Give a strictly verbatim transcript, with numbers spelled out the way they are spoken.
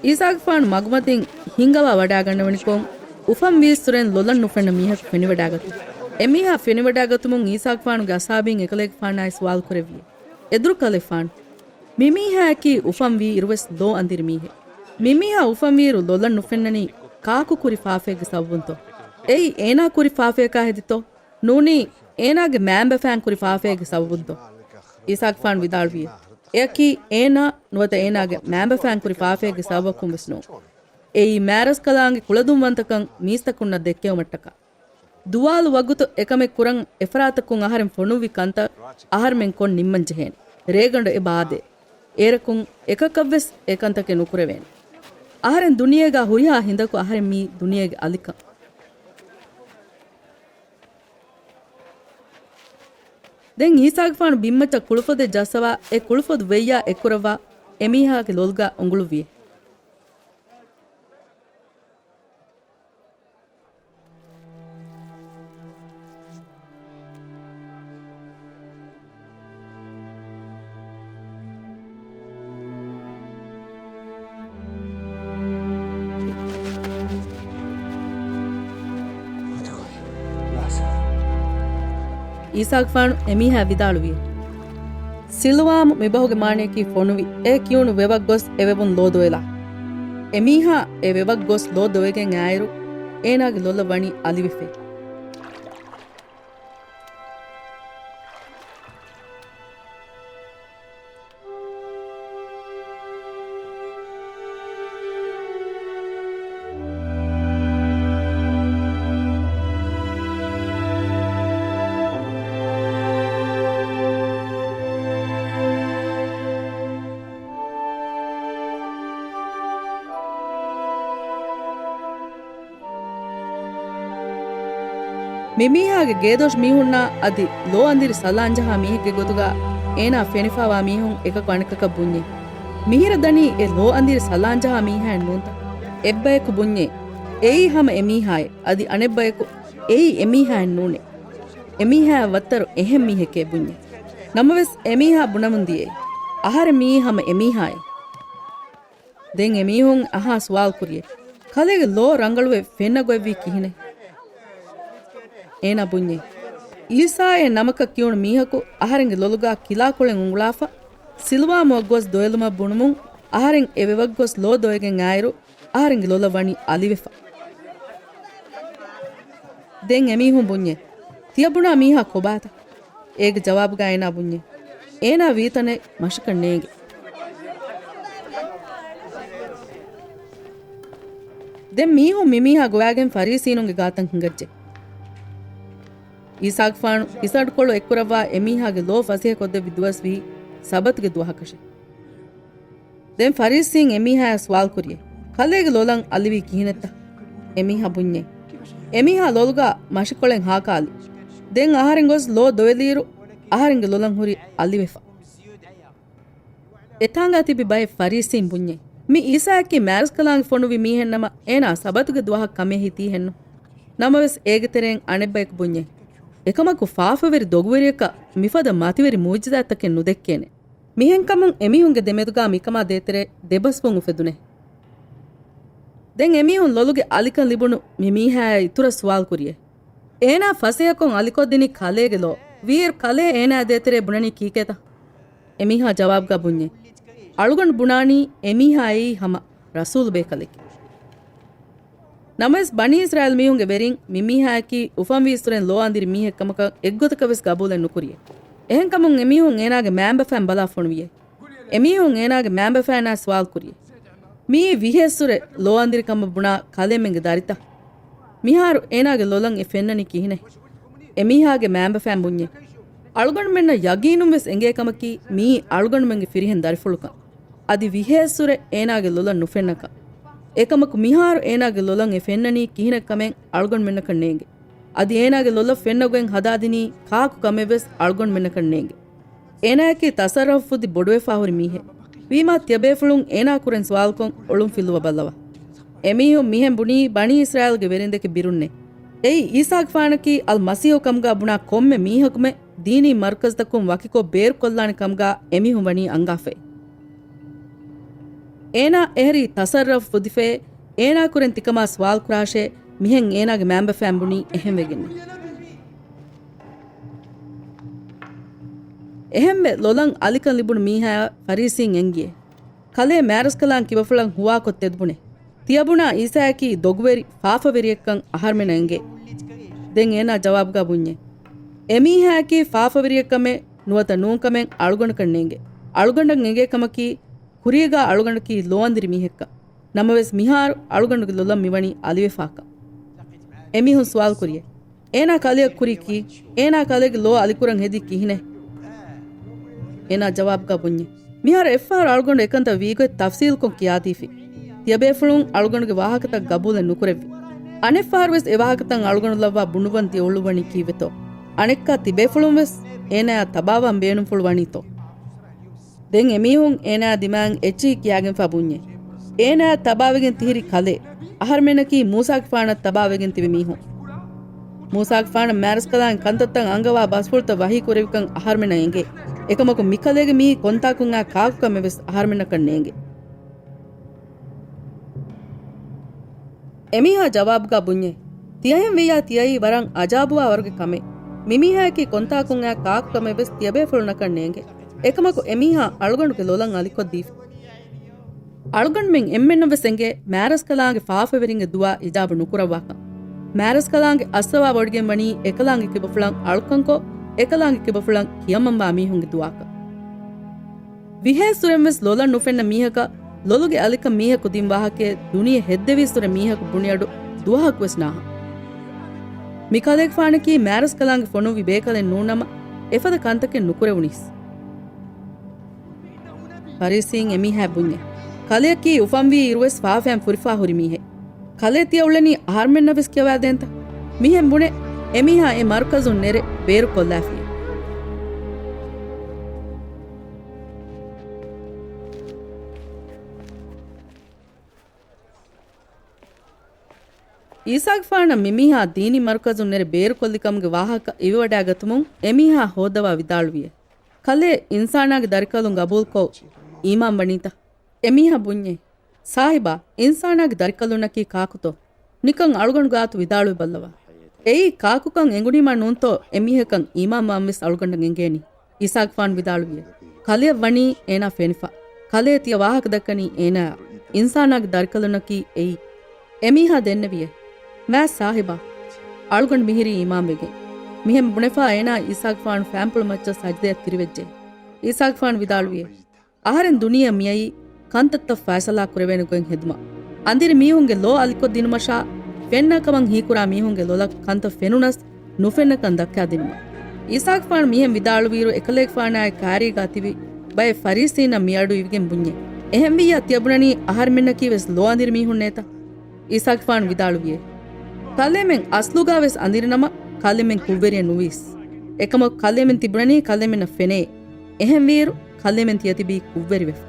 އީސާގެފާނު މަގުމަތިން ހިނގަވާ ވަޑާގަންނަވަނިކޮށް، އުފަންވީއްސުރެން ލޮލަށް ނުފެންނަ މީހަކު ފެނިވަޑާގަތުން. އެމީހާ ފެނިވަޑާގަތުމުން އީސާގެފާނުގެ އަސާބީން އެކަލޭގެފާނާއި ސުވާލު ކުރެއްވި. އެދުރުކަލޭގެފާނު، މިމީހާއަކީ އުފަންވީއިރުވެސް ލޯ އަނދިރި މީހެއް. މިމީހާ އުފަންވީއިރު ލޮލަށް ނުފެންނަނީ ކާކު ކުރި ފާފައެއްގެ ސަބަބުންތޯ؟ އެއީ އޭނާ ކުރި ފާފަޔަކާ ހެދިތޯ؟ ނޫނީ އޭނާގެ މައިންބަފައިން ކުރި ފާފައެއްގެ ސަބަބުންތޯ؟ އީސާގެފާނު ވިދާޅުވިއެވެ. އެއަކީ އޭނާ ނުވަތަ އޭނާގެ މައިންބަފައިން ކުރި ފާފައެއްގެ ސަބަބަކުން ވެސް ނޫން. އެއީ މާރަސްކަލާނގެ ކުޅަދުންވަންތަކަން މީސްތަކުންނަށް ދެއްކެވުމަށްޓަކާ. ދުވާލު ވަގުތު އެކަމެއް ކުރަން އެފަރާތަކުން އަހަރެން ފޮނުއްވި ކަންތައް އަހަރުމެން ކޮށް ނިންމަން ޖެހޭނެ. ރޭގަނޑު އެބަ އާދޭ. އޭރަކުން އެކަކަށްވެސް އެކަންތަކެއް ނުކުރެވޭނެ. އަހަރެން ދުނިޔޭގަ ހުރިހާ ހިނދަކު އަހަރެން މީ ދުނިޔޭގެ އަލިކަން. ދެން އީސާގެފާނު ބިންމައްޗަށް ކުޅުފޮދެއް ޖައްސަވާ، އެ ކުޅުފޮދު ވެއްޔާ އެއްކުރައްވާ، އެމީހާގެ ލޮލުގަ އުނގުޅުއްވިއެވެ. އީސާގެފާނު އެމީހާ ވިދާޅުވި، ސިލުވާމު މިބަހުގެ މާނަޔަކީ ފޮނުވި. އޭ ކިޔުނު ވެވަށް ގޮސް އެ ވެވުން ލޯ ދޮވެލާ. އެމީހާ އެ ވެވަށް ގޮސް ލޯ ދޮވެގެން އާއިރު، އޭނާގެ ލޮލަށް ވަނީ އަލިވެފަ. މިމީހާގެ ގޭދޮށް މީހުންނާ އަދި ލޯ އަނދިރި ސަލާންޖަހާ މީހެއްގެ ގޮތުގަ އޭނާ ފެނިފަވާ މީހުން އެކަކު އަނެކަކަށް ބުންޏޭ. މިހިރަ ދަނީ އެ ލޯ އަނދިރި ސަލާންޖަހާ މީހާއެއް ނޫންތަ؟ އެއްބަޔަކު ބުންޏޭ، އެއީ ހަމަ އެމީހާއޭ. އަދި އަނެއްބަޔަކު، އެއީ އެމީހާއެއް ނޫނޭ. އެމީހާއަށް ވައްތަރު އެހެން މީހެކޭ ބުންޏޭ. ނަމަވެސް އެމީހާ ބުނަމުން ދިޔައޭ، އަހަރެން މިއީ ހަމަ އެމީހާއޭ. ދެން އެމީހުން އަހާ ސުވާލު ކުރިޔޭ، ކަލޭގެ ލޯ ރަނގަޅުވެ ފެންނަ ގޮތްވީ ކިހިނެއް؟ އޭނާ ބުންޏޭ، އީސާއޭ ނަމަކަށް ކިޔުނު މީހަކު އަހަރެންގެ ލޮލުގަ ކިލާކޮޅެއް އުނގުޅާފަ، ސިލުވާމުއަށް ގޮސް ދޮވެލުމަށް ބުނުމުން، އަހަރެން އެ ވެވަށް ގޮސް ލޯ ދޮވެގެން އާއިރު، އަހަރެންގެ ލޮލަށް ވަނީ އަލިވެފަ. ދެން އެމީހުން ބުންޏޭ، ތިޔަބުނާ މީހާ ކޮބާތަ؟ އޭގެ ޖަވާބުގަ އޭނާ ބުންޏޭ، އޭނާ ވީތަނެއް މަށަކަށް ނޭނގެ. ދެން މީހުން މިމީހާ ގޮވާގެން ފަރީސީނުންގެ ގާތަށް ހިނގައްޖެ. އީސާގެފާނު އިސަޑުކޮޅު އެއްކުރައްވާ އެމީހާގެ ލޯ ފަސޭހަކޮށްދެއްވި ދުވަސް ވީ ސަބަތުގެ ދުވަހަކަށެ. ދެން ފަރީސީން އެމީހާޔާ ސުވާލު ކުރިޔޭ، ކަލޭގެ ލޮލަށް އަލިވީ ކިހިނެއްތަ؟ އެމީހާ ބުންޏޭ، އެމީހާ ލޮލުގަ މަށިކޮޅެއް ހާކާލި. ދެން އަހަރެން ގޮސް ލޯ ދޮވެލިއިރު، އަހަރެންގެ ލޮލަށް ހުރި އަލިވެފަ. އެތާނގަ ތިބި ބައެއް ފަރީސީން ބުންޏޭ، މި އީސާއަކީ މާރަސްކަލާނގެ ފޮނުވި މީހެއްނަމަ، އޭނާ ސަބަތުގެ ދުވަހަށް ކަމޭ ހިތީ ހެންނު. ނަމަވެސް އޭގެ ތެރެއިން އަނެއްބަޔަކު ބުންޏޭ، އެކަމަކު ފާފަވެރި ދޮގުވެރިޔަކަށް މިފަދަ މަތިވެރި މުޢުޖިޒާތްތަކެއް ނުދެއްކޭނެ. މިހެންކަމުން އެމީހުންގެ ދެމެދުގަ މިކަމާ ދޭތެރޭ ދެބަސްވުން އުފެދުނޭ. ދެން އެމީހުން ލޮލުގެ އަލިކަން ލިބުނު މި މީހާޔާ އިތުރަށް ސުވާލު ކުރިޔޭ. އޭނާ ފަސޭހަކޮށް އަލިކޮށްދިނީ ކަލޭގެ ލޯ. ވީއިރު ކަލޭ އޭނާ ދޭތެރޭ ބުނަނީ ކީކޭތަ؟ އެމީހާ ޖަވާބުގަ ބުންޏޭ، އަޅުގަނޑު ބުނާނީ އެމީހާއީ ހަމަ ރަސޫލު ބޭކަލެކޭ. ނަމަވެސް ބަނީ އިސްރާއީލް މީހުންގެ ވެރިން މި މީހާއަކީ އުފަންވީއިސްވުރެން ލޯ އަނދިރި މީހެއް ކަމަކަށް އެއްގޮތަކަށް ވެސް ގަބޫލެއް ނުކުރިޔޭ. އެހެންކަމުން އެމީހުން އޭނާގެ މައިންބަފައިން ބަލާ ފޮނުވިޔޭ. އެމީހުން އޭނާގެ މައިންބަފައިންނާ ސުވާލު ކުރިޔޭ. މިއީ ވިހޭއިސްވުރެ ލޯ އަނދިރި ކަމަށް ބުނާ ކަލޭމެންގެ ދަރިތަ؟ މިހާރު އޭނާގެ ލޮލަށް އެ ފެންނަނީ ކިހިނެއް؟ އެމީހާގެ މައިންބަފައިން ބުންޏޭ، އަޅުގަނޑުމެންނަށް ޔަގީނުން ވެސް އެނގޭ ކަމަކީ މިއީ އަޅުގަނޑުމެންގެ ފިރިހެން ދަރިފުޅުކަން. އަދި ވިހޭއިސްވުރެ އޭނާގެ ލޮލަށް ނުފެންނަކަން. އެކަމަކު މިހާރު އޭނާގެ ލޮލަށް އެ ފެންނަނީ ކިހިނެއްކަމެއް އަޅުގަނޑުމެންނަކަށް ނޭނގެ. އަދި އޭނާގެ ލޮލަށް ފެންނަގޮތް ހަދާދިނީ ކާކު ކަމެއްވެސް އަޅުގަނޑުމެންނަކަށް ނޭނގެ. އޭނާއަކީ ތަސައްރަފު ފުދި ބޮޑުވެފާ ހުރި މީހެއް. ވީމާ ތިޔަބޭފުޅުން އޭނާ ކުރެން ސުވާލުކޮށް އޮޅުން ފިއްލުވަބައްލަވާ. އެމީހުން މިހެން ބުނީ ބަނީ އިސްރާއީލްގެ ވެރިންދެކެ ބިރުންނޭ. އެއީ އީސާގެފާނަކީ އަލް މަސީޙު ކަމުގަ ބުނާ ކޮންމެ މީހަކުމެ ދީނީ މަރުކަޒުތަކުން ވަކިކޮށް ބޭރުކޮށްލާނެ ކަމުގަ އެމީހުން ވަނީ އަންގާފައި. އޭނާ އެހެރީ ތަސައްރަފް ފުދިފައޭ، އޭނާ ކުރެން ތިކަމާ ސުވާލު ކުރާށޭ، މިހެން އޭނާގެ މައިންބަފައިން ބުނީ އެހެން ވެގެންނޭ. އެހެންވެ، ލޮލަށް އަލިކަން ލިބުނު މީހާއަށް ފަރީސީން އެންގިއޭ، ކަލޭ މާރަސްކަލާނގެ ކިބަފުޅަށް ހުވާކޮށް ތެދުބުނޭ. ތިޔަބުނާ އީސާއަކީ ދޮގުވެރި ފާފަވެރިއެއްކަން އަހަރުމެނަށް އެނގޭ. ދެން އޭނާ ޖަވާބުގާ ބުންޏޭ، އެމީހާއަކީ ފާފަވެރިއެއްކަމެއް ނުވަތަ ނޫންކަމެއް އަޅުގަނޑަކަށް ނޭނގެ. އަޅުގަނޑަށް އެނގޭ ކަމަކީ، ކުރީގާ އަޅުގަނޑަކީ ލޯ އަނދިރި މީހެއްކަން. ނަމަވެސް މިހާރު އަޅުގަނޑުގެ ލޮލަށް މިވަނީ އަލިވެފާކަން. އެމީހުން ސުވާލު ކުރިޔޭ، އޭނާ ކަލެއަށް ކުރީ ކީ؟ އޭނާ ކަލޭގެ ލޯ އަލިކުރަން ހެދީ ކިހިނެއް؟ އޭނާ ޖަވާބުގާ ބުންޏޭ، މިހާރު އެއްފަހަރު އަޅުގަނޑު އެކަންތައް ވީގޮތް ތަފްސީލްކޮށް ކިޔާދީފި. ތިޔަބޭފުޅުން އަޅުގަނޑުގެ ވާހަކަތައް ގަބޫލެއް ނުކުރެއްވި. އަނެއްފަހަރުވެސް އެ ވާހަކަތައް އަޅުގަނޑު ލައްވާ ބުނުއްވަން ތިޔަ އުޅުއްވަނީ ކީއްވެތޯ؟ އަނެއްކާ ތިބޭފުޅުންވެސް އޭނާއާ ތަބާވާން ބޭނުންފުޅު ވަނީތޯ؟ ދެން އެމީހުން އޭނާ ދިމާއިން އެއްޗިހި ކިޔާގެންފާ ބުންޏޭ، އޭނާއަށް ތަބާވެގެން ތިހިރި ކަލޭ، އަހަރުމެންނަކީ މޫސާގެފާނަށް ތަބާވެގެން ތިބި މީހުން. މޫސާގެފާނަށް މާރަސްކަލާނގެ ކަންތައްތައް އަންގަވާ ބަސްފުޅުތައް ވަހީ ކުރެވިކަން އަހަރުމެންނަށް އެނގޭ. އެކަމަކު މިކަލޭގެ މިއީ ކޮންތާކުން އާ ކާކުކަމެއް ވެސް އަހަރުމެންނަކަށް ނޭނގެ. އެމީހާ ޖަވާބުގާ ބުންޏޭ، ތިޔަހެން ވިއްޔާ ތިޔައީ ވަރަށް އަޖާބުވާ ވަރުގެ ކަމެއް. މިމީހާއަކީ ކޮންތާކުން އާ ކާކުކަމެއް ވެސް ތިޔަބޭފުޅުންނަކަށް ނޭނގެ. އެކަމަކު އެމީހާ އަޅުގަނޑުގެ ލޮލަށް އަލިކޮށްދީފި. އަޅުގަނޑުމެން އެންމެންނަށް ވެސް އެނގޭ މާރަސްކަލާނގެ ފާފަވެރިންގެ ދުޢާ އިޖާބަ ނުކުރައްވާކަން. މާރަސްކަލާނގެ އައްސަވާ ވޮޑިގެން ވަނީ އެކަލާނގެ ކިބަފުޅަށް އަޅުކަންކޮށް، އެކަލާނގެ ކިބަފުޅަށް ކިޔަމަންވާ މީހުންގެ ދުޢާކަށް. ވިހޭސް ސުރެން ވެސް ލޮލަށް ނުފެންނަ މީހަކަށް ލޮލުގެ އަލިކަން މީހަކު ދިން ވާހަކައެއް ދުނިޔެ ހެއްދެވީސް ސުރެ މީހަކު ބުނި އަޑު ދުވަހަކު ވެސް ނާހަ. މި ކަލޭގެފާނަކީ މާރަސްކަލާނގެ ފޮނުއްވި ބޭކަލެއް ނޫންނަމަ، އެފަދަ ކަންތަކެއް ނުކުރެވުނީސް. ފަރީސީން އެމީހާ ބުންޏޭ، ކަލެއަކީ އުފަންވީ އިރުވެސް ފާފައިން ފުރިފާ ހުރި މީހެއް. ކަލޭ ތިޔަ އުޅެނީ އަހަރުމެންނަށް ވެސް ކިޔަވާދޭންތަ؟ މިހެން ބުނެ، އެމީހާ އެ މަރުކަޒުން ނެރެ ބޭރުކޮށްލާފިޔޭ. އީސާގެފާނަށް މިމީހާ ދީނީ މަރުކަޒުން ނެރެ ބޭރުކޮށްލިކަމުގެ ވާހަކަ އިވިވަޑައިގަތުމުން އެމީހާ ހޯއްދަވާ ވިދާޅުވިޔޭ، ކަލޭ އިންސާނާގެ ދަރިކަލުން ގަބޫލުކޮށް އީމާން ވަނީތަ؟ އެމީހާ ބުންޏޭ، ސާހިބާ، އިންސާނާގެ ދަރިކަލުންނަކީ ކާކުތޯ؟ ނިކަން އަޅުގަނޑު ގާތު ވިދާޅުވެބައްލަވާ. އެއީ ކާކުކަން އެނގުނީމާ ނޫންތޯ އެމީހަކަށް އީމާންވާން ވެސް އަޅުގަނޑަށް އެނގޭނީ. އީސާގެފާނު ވިދާޅުވިޔޭ، ކަލެއަށް ވަނީ އޭނާ ފެނިފަ. ކަލޭ ތިޔަ ވާހަކަ ދައްކަނީ އޭނާއާ. އިންސާނާގެ ދަރިކަލުންނަކީ އެއީ. އެމީހާ ދެންނެވިޔޭ، މާ ސާހިބާ، އަޅުގަނޑު މިހިރީ އީމާންވެގެން. މިހެން ބުނެފާ އޭނާ އީސާގެފާނު ފާންޕުޅު މައްޗަށް ސަޖިދަޔަށް ތިރިވެއްޖެ. އީސާގެފާނު ވިދާޅުވިޔޭ، އަހަރެން ދުނިޔެއަށް މިއައީ ކަންތައްތައް ފައިސަލާ ކުރެވޭނެ ގޮތް ހެދުމަށް. އަނދިރި މީހުންގެ ލޯ އަލިކޮށްދިނުމަށާ، ފެންނަ ކަމަށް ހީކުރާ މީހުންގެ ލޮލަށް ކަންތައް ފެނުނަސް، ނުފެންނަކަން ދައްކާދިނުމަށް. އީސާގެފާނު މިހެން ވިދާޅުވިއިރު، އެކަލޭގެފާނާއި ކާރީގާ ތިބި ބައެއް ފަރީސީންނަށް މިއަޑު އިވިގެން ބުންޏޭ، އެހެންވިއްޔާ ތިޔަބުނަނީ އަހަރެމެންނަކީ ވެސް ލޯ އަނދިރި މީހުންނޭތަ؟ އީސާގެފާނު ވިދާޅުވިޔޭ، ކަލޭމެން އަސްލުގާ ވެސް އަނދިރިނަމަ، ކަލޭމެން ކުށްވެރިއެއް ނުވީސް. އެކަމަކު ކަލޭމެން ތިބުނަނީ ކަލޭމެންނަށް ފެނޭ. އެހެންވީއިރު، ކަލޭމެން ތިޔަތިބީ ކުށްވެރިވެފަ.